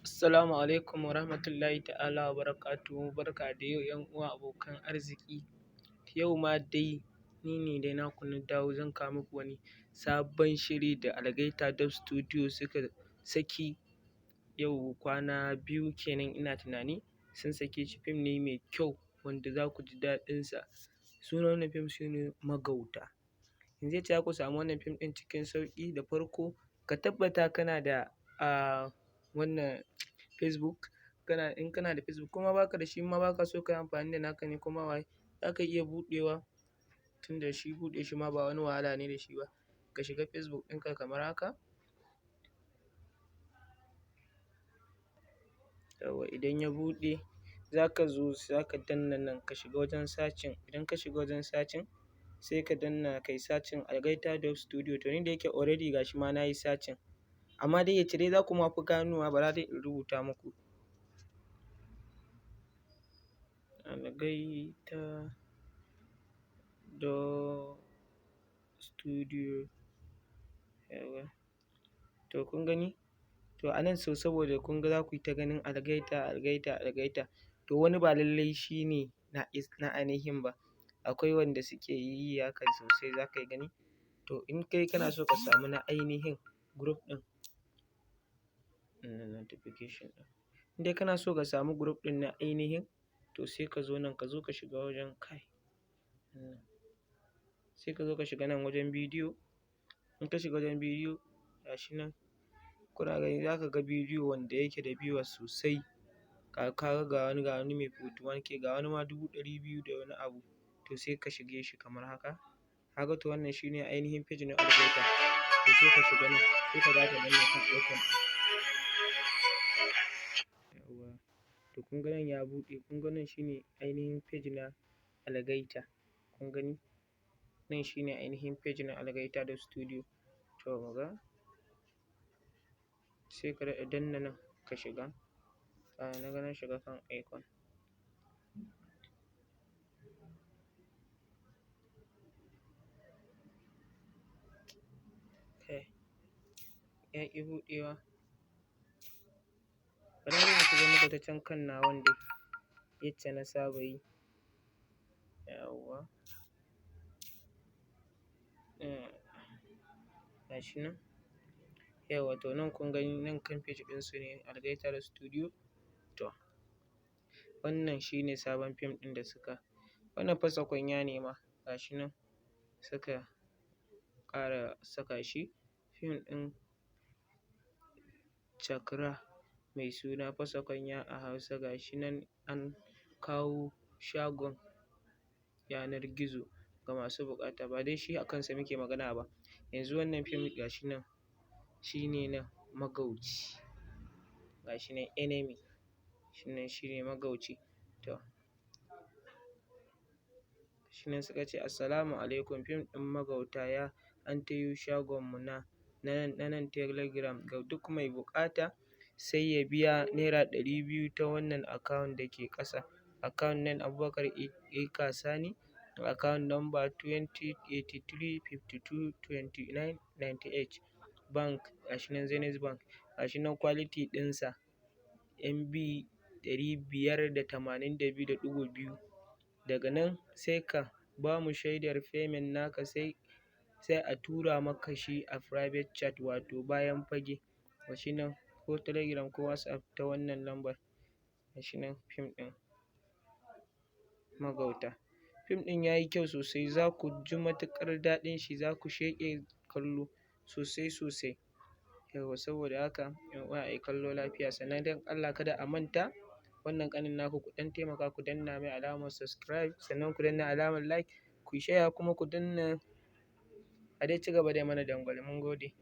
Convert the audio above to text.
Assalamu alaikum warahmatullahi ta'ala wa barakatuhu. Barka da yau ‘yan uwa abokan arziki. Yau ma dai ni ne dai naku na dawo, zan kawo muku wani sabon shiri da Algaita Dub Studio suka saki yau kwana 2 kenan ina tunani sun sake shi. Fim ne mai kyau wanda za ku ji daɗinsa. Sunan wannan fim shi ne Magauta. Yanzu yacce za ku samu wannan fim ɗin cikin sauƙi, da farko ka tabbata kana da wannan Facebook, kana in kana da Facebook, ko ma baka da shi, in ma baka so ka yi amfani da naka ne, ko ma waye, za ka iya buɗewa, tunda shi buɗe shi ma ba wani wahala ne da shi ba. Ka shiga Facebook ɗinka kamar haka. Yawwa, idan ya buɗe, za ka zo za ka danna nan, ka shiga wajen searching. Idan ka shiga wajen searching, sai ka danna kai searching Algaita Dub Studio. To ni da yake already ga shi ma na yi searching. Amma dai yacce dai za ku ma fi ganowa, bara dai in rubuta muku. Algaita Dub Studio. Yawwa. To kun gani? To a nan, so saboda kun ga za ku yi ta ganin Algaita, Algaita, Algaita. To wani ba lallai shi ne na ainihin ba. Akwai wanda suke yi haka sosai, za ka gani. To in kai kana so ka samu na ainihin group ɗin, notification ɗin. In dai kana so ka samu group ɗin na ainihin, to sai ka zo nan, ka zo ka shiga wajen kai. Sai ka zo ka shiga nan wajen bidiyo. In ka shiga wajen bidiyo, ga shi nan kuna gani, za ka ga bidiyo wanda yake da viewers sosai. Ka ga ga wani mai 41K, ga wani ma 200,000 da wani abu. To sai ka shige shi kamar haka. Ka ga, to wannan shi ne ainihin page na Algaita. To sai ka shiga nan, sai ka dawo ka danna kan icon ɗin. Yawwa. To kun ga nan ya buɗe, kun ga nan shi ne ainihin page na Algaita. Kun gani? Nan shi ne ainihin page na Algaita Dub Studio. To mu ga. Sai ka daɗa danna nan ka shiga. A na ga na shiga kan icon. Kai, ya ƙi buɗewa. Bari na shiga muku ta can kan nawan dai, yacce na saba yi. Yawwa. Ga shi nan. Yawwa, to nan kun gani, nan kan page ɗinsu ne, Algaita Dub Studio. To wannan shi ne sabon fim ɗin da suka, wannan fasa kwanya ne ma, ga shi nan suka ƙara saka shi. Fim ɗin Chakra mai suna Fasa Kwanya a Hausa, ga shi nan an kawo shagon yanar gizo ga masu buƙata. Ba dai shi a kansa muke magana ba. Yanzu wannan fim ga shi nan, shi ne nan Magauci. Ga shi nan Enemy. Shi nan shi ne Magauci. To shi nan suka ce, "Assalamu alaikum, fim ɗin Magauta ya an tayo shagonmu na nan Telegram ga duk mai buƙata, sai ya biya naira 200 ta wannan account da ke ƙasa. Account name Abubakar Ika Sani, account number 2083 52 29 98, bank gashi nan Zenith Bank." Gashi nan quality ɗinsa MB 582.2. Daga nan sai ka bamu shaidar payment naka, sai a tura maka shi a private chat, wato bayan fage. Gashi nan, ko Telegram ko WhatsApp ta wannan lambar. Gashi nan fim ɗin Magauta. Fim ɗin ya yi kyau sosai, za ku ji matuƙar daɗin shi, za ku sheƙe kallo sosai sosai. Yawwa, saboda haka ‘yan uwa, a yi kallo lafiya. Sannan don Allah kada a manta, wannan ƙanin naku, ku ɗan taimaka ku danna mai alamar subscribe, sannan ku danna alamar like, ku share, kuma ku danna a dai ci gaba da mana dangwale. Mun gode.